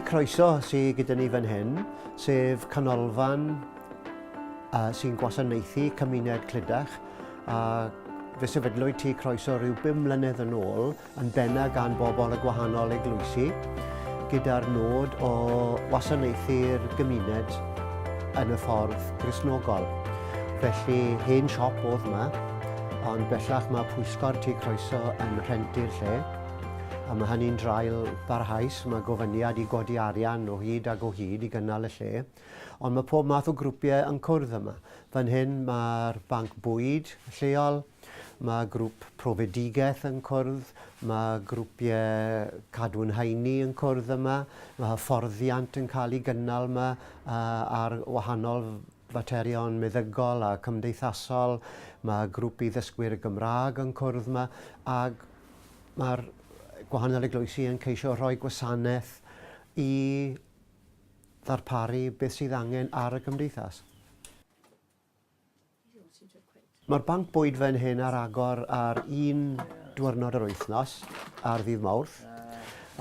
Croeso sydd gyda ni fan hyn, sef canolfan uh, sy'n gwasanaethu cymuned Clydach. A fe sefydlwyd Tŷ Croeso rhyw bum mlynedd yn ôl, yn benna gan bobl y gwahanol eglwysi, gyda'r nod o wasanaethu'r gymuned yn y ffordd Gristnogol. Felly, hen siop oedd yma, ond bellach mae pwyllgor Tŷ Croeso yn rhentu'r lle. A mae hynny'n draul barhaus, mae gofyniad i godi arian o hyd ag o hyd i gynnal y lle. Ond mae pob math o grwpiau yn cwrdd yma. Fan hyn mae'r banc bwyd lleol, mae grŵp profedigaeth yn cwrdd, mae grwpiau cadw'n heini yn cwrdd yma, mae hyfforddiant yn cael ei gynnal yma ar wahanol faterion meddygol a cymdeithasol, mae grŵp i ddysgwyr y Gymraeg yn cwrdd yma, ac Mae'r gwahanol eglwysi yn ceisio rhoi gwasanaeth i ddarparu beth sydd angen ar y gymdeithas. Mae'r banc bwyd fan hyn ar agor ar un dwyrnod yr wythnos, ar ddydd Mawrth,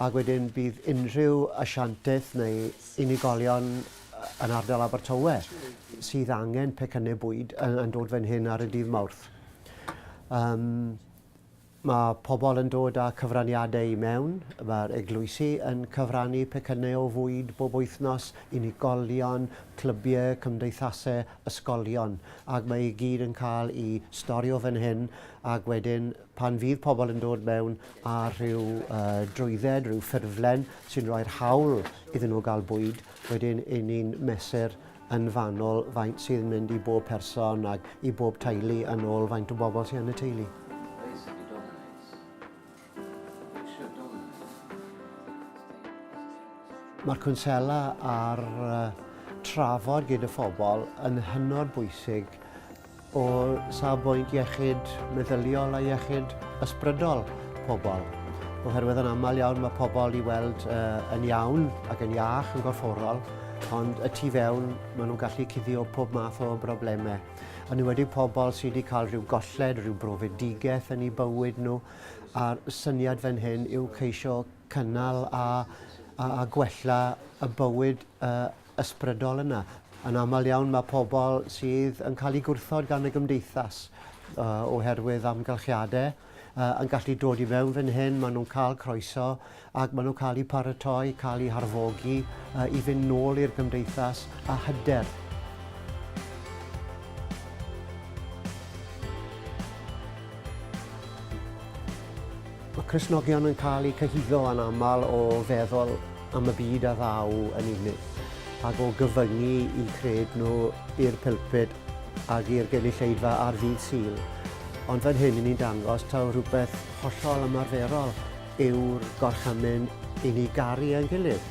ac wedyn bydd unrhyw asiantaeth neu unigolion yn ardal Abertawe sydd angen pecynnau bwyd yn, yn dod fan hyn ar y dydd Mawrth. Um, Mae pobl yn dod â cyfraniadau i mewn, mae'r eglwysi yn cyfrannu pecynnau o fwyd bob wythnos, unigolion, clybiau, cymdeithasau, ysgolion, ac mae i gyd yn cael ei storio fan hyn, ac wedyn pan fydd pobl yn dod mewn â rhyw drwydded, rhyw ffurflen sy'n rhoi'r hawl iddyn nhw gael bwyd, wedyn 'y ni'n mesur yn fanwl faint sydd yn mynd i bob person ac i bob teulu yn ôl faint o bobl sydd yn y teulu. Mae'r cwnsela a'r trafod gyda phobl yn hynod bwysig o safbwynt iechyd meddyliol a iechyd ysbrydol pobl. Oherwydd yn aml iawn mae pobl i weld uh, yn iawn ac yn iach yn gorfforol, ond y tu fewn maen nhw'n gallu cuddio pob math o broblemau. Yn enwedig pobl sydd wedi cael rhyw golled, rhyw brofedigaeth yn eu bywyd nhw, a'r syniad fan hyn yw ceisio cynnal a, a, a gwella y bywyd uh, ysbrydol yna. Yn aml iawn mae pobl sydd yn cael eu gwrthod gan y gymdeithas oherwydd amgylchiadau yn gallu dod i mewn fan hyn, maen nhw'n cael croeso ac maen nhw'n cael eu paratoi, cael eu harfogi i fynd nôl i'r gymdeithas a hyder. Mae Cristnogion yn cael eu cyhuddo yn aml o feddwl am y byd a ddaw yn unig, ac o gyfyngu eu cred nhw i'r pulpud ac i'r gynulleidfa ar ddydd Sul. Ond fan hyn, 'y ni'n dangos taw rhywbeth hollol ymarferol yw'r gorchymyn i ni garu ein gilydd.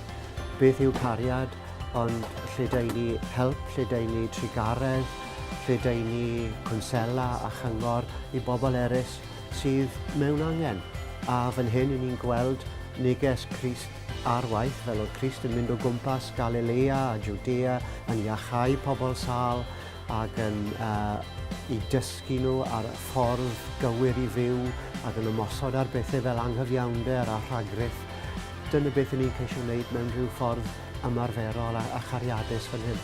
Beth yw cariad ond lledaenu help, lledaenu trugaredd, lledaenu cwnsela a chyngor i bobl eraill sydd mewn angen. A fan hyn, 'y ni'n gweld neges Crist ar waith, fel oedd Crist yn mynd o gwmpas Galilea a Jwdea, yn iachau pobl sâl ac yn uh, i dysgu nhw ar y ffordd gywir i fyw ac yn ymosod ar bethau fel anghyfiawnder a rhagrith. Dyna beth 'y ni'n ceisio wneud mewn rhyw ffordd ymarferol a, a chariadus fan hyn.